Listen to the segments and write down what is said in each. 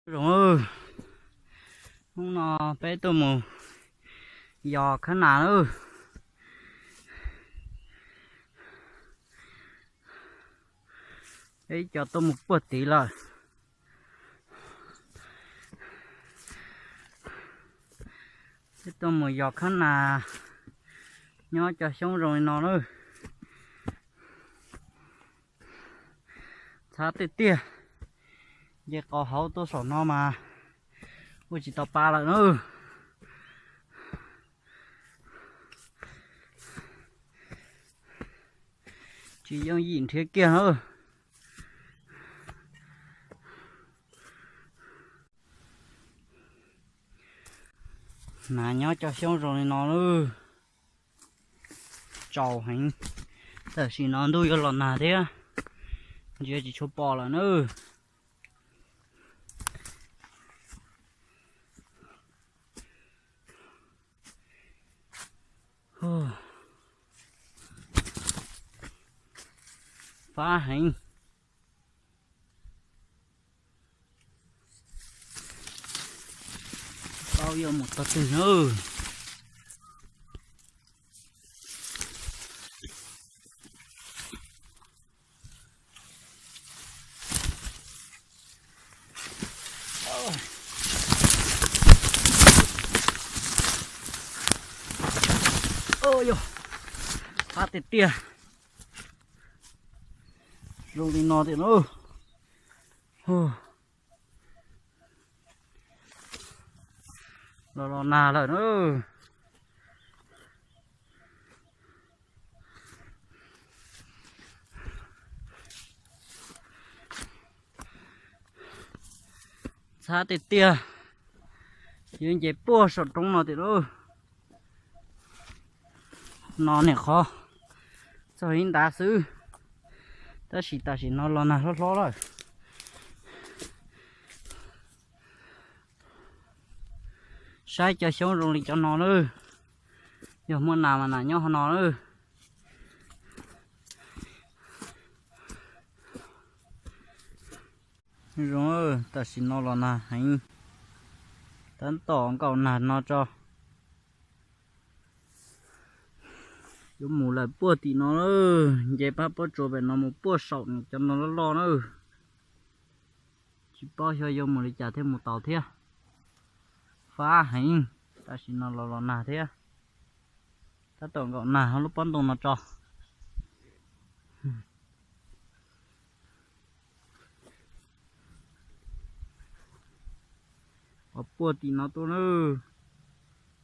Zoo, hnub no peb tuaj mus yos khab nas lawm. Peb cov tuaj mus puag tid lawm. Peb tuaj mus yos khab nas nyob cov xyoob zoo li no na. Txhab tiag tiag. Nce qos hauv tuaj saum no mas ua tsis tau pa lawm na. Tsis yooj yim nrhiav kiag na. Nas nyob cov xyoob zoo li no na. Tsaus heev. Tam sim no ntuj yuav los nag thiab, ntsia tsis tshua pom lawm na. Fab heev. Tsis paub yuav mus tog twg na. Yog, qab tiag tiag. Zoo li no tiag na. Los los nag lawm na. Txhab tiag tiag. Yuav nce puag saum roob no tiag lauj. No niam qhov txog ib ntav xwb, tab sis tam sim no los nag hlob hlob lawm. Saib cov xyoob zoo li cov no na, yog muaj nas mas nas nyob hauv no na. Zoo, tam sim no los nag heev, tab tom nkaum nag no tso. Yuav mus lawm puag tim no, nce pab pob tsuas pem no mus puag saum cov no loj loj na. Tsis paub xyov yuav mus li cas thiaj mus tau thiab. Fab heev, tam sim no los los nag thiab. Tab tom nkaum nag hauv lub pob ntoo no tso. Os, puag tim no tuaj na,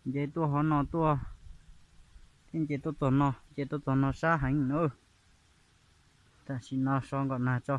nce tuaj hauv no tuaj, thiab nce tuaj txog no, nce tuaj txog no sab heev na. Tam sim no so nkaum nag tso.